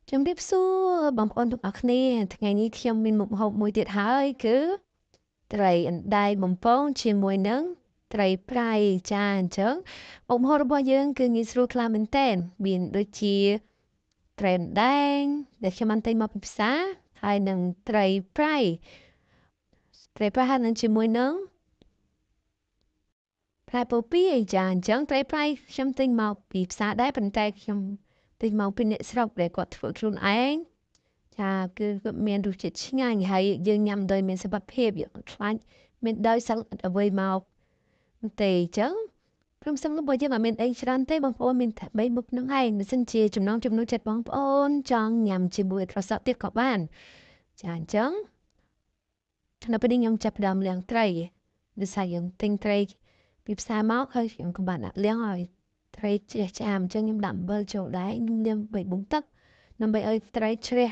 ជំរាបសួរបងប្អូនទាំងអស់គ្នាថ្ងៃនេះខ្ញុំមានមុខម្ហូបមួយទៀតហើយគឺត្រីអណ្ដែងបំពងជាមួយនឹងត្រីប្រៃចាអញ្ចឹងមុខម្ហូបរបស់យើងគឺងាយស្រួលខ្លាំងមែនទែនមានដូចជាត្រីអណ្ដែងដែលខ្ញុំបានទិញមកពីផ្សារហើយនឹងត្រីប្រៃត្រីប្រៃហើយនឹងជាមួយនឹងផ្លែពពាយចាអញ្ចឹងត្រីប្រៃខ្ញុំទិញមកពីផ្សារដែរប៉ុន្តែខ្ញុំទិញមកពីអ្នកស្រុកដែលគាត់ធ្វើខ្លួនឯងចាគឺគាត់មានរសជាតិឆ្ងាញ់ហើយយើងញ៉ាំដោយមានសុវត្ថិភាពយើងអត់ខ្លាចមានដោយសត្វអ្វីមកទេអញ្ចឹងក្រុមសង្ឃរបស់យើងអត់មានអីច្រើនទេបងប្អូនមានតែ3មុខហ្នឹងឯងបើសិនជាចំណងចំណូលចិត្តបងប្អូនចង់ញ៉ាំជាមួយត្រសក់ទៀតក៏បានចាអញ្ចឹងនៅពេលនេះខ្ញុំចាប់ផ្ដើមលាងត្រីដោយសារយើងទិញត្រីពីផ្សារមកហើយខ្ញុំក៏បានដាក់លាងឲ្យត្រីជ្រះឆ្អាមអញ្ចឹងខ្ញុំដាក់អំបិលចូលដែរខ្ញុំលាងបីបុងទឹកដើម្បីឲ្យត្រីជ្រះ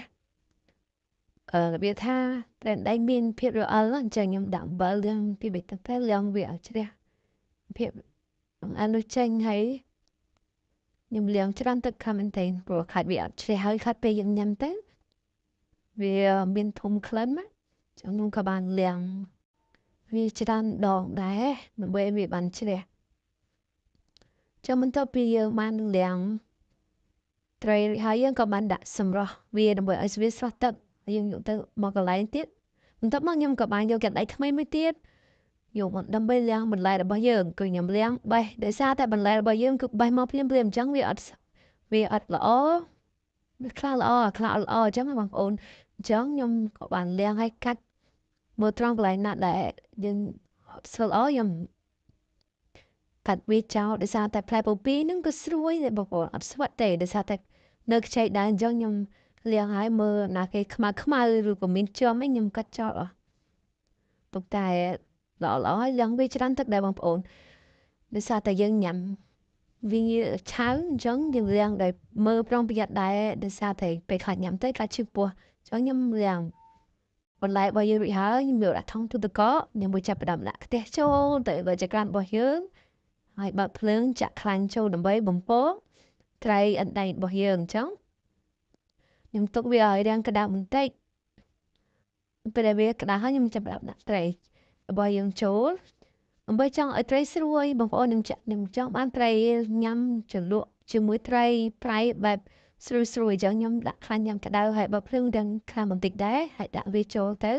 របៀបថាត្រីអណ្ដែងមានភាពរអិលអញ្ចឹងខ្ញុំដាក់អំបិលលាងពីបីទឹកទៅលាងវាឲ្យជ្រះភាពអនុចេញហើយខ្ញុំលាងច្រើនទឹកខ្លាំងមែនទែនព្រោះខាត់វាអត់ជ្រះហើយខាត់ពេលយើងញ៉ាំទៅវាមានធំក្លិនណាចឹងខ្ញុំក៏បានលាងវាច្រើនដងដែរដើម្បីវាបានជ្រះចាំបន្ទាប់ពីយើងបានលាងត្រីហើយយើងក៏បានដាក់សម្រស់វាដើម្បីឲ្យវាស្រស់ទឹកយើងយកទៅមកកន្លែងទៀតបន្ទាប់មកខ្ញុំក៏បានយកកណ្ដៃថ្មីមួយទៀតយកមកដើម្បីលាងបន្លែរបស់យើងគឺខ្ញុំលាងបេះដោយសារតែបន្លែរបស់យើងគឺបេះមកភ្លាមៗអញ្ចឹងវាអត់ល្អវាខ្លះល្អខ្លះអត់ល្អអញ្ចឹងបងប្អូនអញ្ចឹងខ្ញុំក៏បានលាងឲ្យកាត់មើលត្រង់កន្លែងណាដែលយើងស្រួលល្អខ្ញុំកាត់វាចោលដោយសារតែផ្លែពពាយហ្នឹងក៏ស្រួយដែរបងប្អូនអត់ស្វិតទេដោយសារតែនៅខ្ចីដែរអញ្ចឹងខ្ញុំលាងហើយមើលណាគេខ្មៅខ្មៅឬក៏មានជាំអីខ្ញុំកាត់ចោលអស់ទុកតែល្អល្អហើយលាងវាច្រើនទឹកដែរបងប្អូនដោយសារតែយើងញ៉ាំវាឆៅអញ្ចឹងយើងលាងដោយមើលប្រុងប្រយ័ត្នដែរដោយសារតែពេលខ្លះញ៉ាំទៅខ្លះឈឺពោះអញ្ចឹងខ្ញុំលាងបន្លែរបស់យើងរួចហើយខ្ញុំយកដាក់ថង់ទូទឹកកកខ្ញុំមួយចាប់ផ្ដើមដាក់ខ្ទះចូលទៅលើចង្ក្រានរបស់យើងហើយបើកភ្លើងចាក់ខ្លាញ់ចូលដើម្បីបំពងត្រីអណ្ដែងរបស់យើងអញ្ចឹងខ្ញុំទុកវាឲ្យរាងក្តៅបន្តិចពេលដែលវាក្តៅហើយខ្ញុំចាប់ផ្ដើមដាក់ត្រីរបស់យើងចូលដើម្បីចង់ឲ្យត្រីស្រួយបងប្អូននឹងចង់បានត្រីញ៉ាំជ្រលក់ជាមួយត្រីប្រៃបែបស្រួយស្រួយអញ្ចឹងខ្ញុំដាក់ខ្លាញ់ញ៉ាំក្តៅហើយបើភ្លើងទាំងខ្លាំងបន្តិចដែរហើយដាក់វាចូលទៅ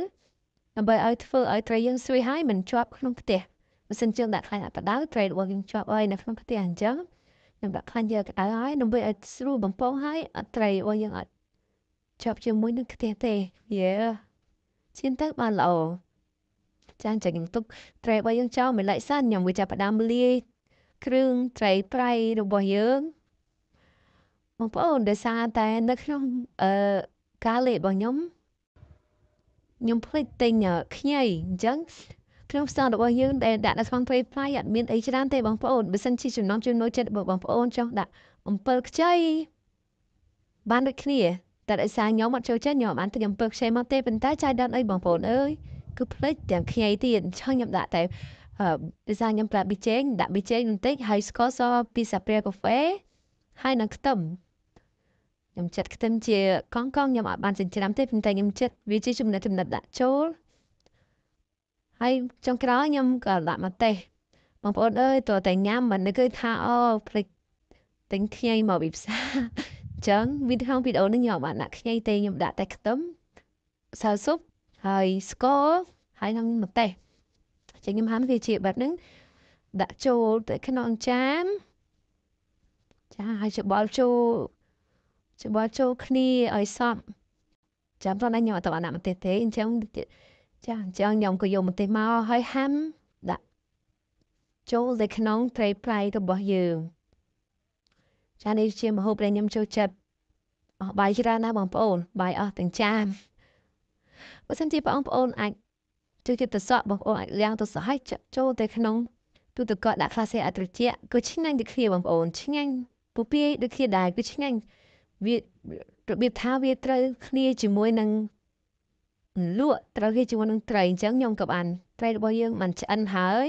ដើម្បីឲ្យធ្វើឲ្យត្រីយើងស្រួយហើយមិនជាប់ក្នុងខ្ទះបើសិនជាដាក់ខ្លាញ់អត់ក្តៅត្រីរបស់យើងជាប់ហើយនៅក្នុងខ្ទះអញ្ចឹងខ្ញុំដាក់ខ្លាញ់យកក្តៅហើយដើម្បីឲ្យស្រួលបំពងហើយអត់ត្រីរបស់យើងអត់ជាប់ជាមួយនឹងខ្ទះទេយេឈានទៅបានល្អចាអញ្ចឹងខ្ញុំទុកត្រីរបស់យើងចោលមួយឡែកសិនខ្ញុំវាចាប់ផ្ដើមលាយគ្រឿងត្រីប្រៃរបស់យើងបងប្អូនដោយសារតែនៅក្នុងការលេរបស់ខ្ញុំខ្ញុំភ្លេចទិញខ្ញីអញ្ចឹងក្នុងផ្សាររបស់យើងដែលដាក់នៅក្នុងត្រីប្រៃអត់មានអីច្រើនទេបងប្អូនបើសិនជាចំណងចំណូលចិត្តរបស់បងប្អូនចង់ដាក់អំពិលខ្ចីបានដូចគ្នាតែដោយសារខ្ញុំអត់ចូលចិត្តខ្ញុំបានទិញអំពិលខ្ចីមកទេប៉ុន្តែចាយដល់អីបងប្អូនអើយគឺភ្លេចទាំងខ្ញីទៀតអញ្ចឹងខ្ញុំដាក់តែដោយសារខ្ញុំប្រាប់ប៊ីចេងដាក់ប៊ីចេងបន្តិចហើយស្ករសពីសាព្រាកាហ្វេហើយនឹងខ្ទឹមខ្ញុំចិត្តខ្ទឹមជាកង់កង់ខ្ញុំអត់បានចិញ្ច្រាំទេប៉ុន្តែខ្ញុំចិត្តវាជាចំណិតចំណិតដាក់ចូលហើយចុងក្រោយខ្ញុំក៏ដាក់ម្ទេសបងប្អូនអើយតើតែញ៉ាំមិននឹកឃើញថាអូភ្លេចទិញខ្ញីមកពីផ្សារអញ្ចឹងវីដេអូវីដេអូនេះខ្ញុំអត់បានដាក់ខ្ញីទេខ្ញុំដាក់តែខ្ទឹមម្សៅស៊ុបហើយស្ករហើយនឹងម្ទេសចឹងខ្ញុំហាន់វាជាបែបហ្នឹងដាក់ចូលទៅក្នុងចានចាហើយច្បល់ចូលគ្នាឲ្យសព្វចាំតោះខ្ញុំអត់បានដាក់ម្ទេសទេអញ្ចឹងចាអញ្ចឹងខ្ញុំក៏យកម្ទេសមកហើយហាន់ដាក់ចូលទៅក្នុងត្រីប្រៃរបស់យើងចានេះជាម្ហូបដែលខ្ញុំចូលចិត្តអស់បាយច្រើនណាស់បងប្អូនបាយអស់ទាំងចានបើសិនជាបងប្អូនអាចចូលចិត្តត្រសក់បងប្អូនអាចលាងត្រសក់ហើយចូលទៅក្នុងទូទឹកកកដាក់ខ្លះសេអត់ត្រជាក់ក៏ឆ្ងាញ់ដូចគ្នាបងប្អូនឆ្ងាញ់ពពាយដូចគ្នាដែរគឺឆ្ងាញ់វារបៀបថាវាត្រូវគ្នាជាមួយនឹងលក់ត្រូវគ្នាជាមួយនឹងត្រីអញ្ចឹងខ្ញុំក៏បានត្រីរបស់យើងបានឆ្អិនហើយ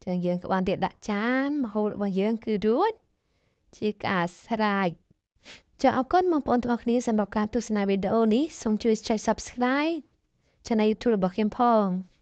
ចឹងយើងក៏បានទៀតដាក់ចានម្ហូបរបស់យើងគឺរួចជាការស្រេច ចាអរគុណបងប្អូនទាំងអស់គ្នាសម្រាប់ការទស្សនាវីដេអូនេះសូមជួយចុច Subscribe Channel YouTube របស់ខ្ញុំផង។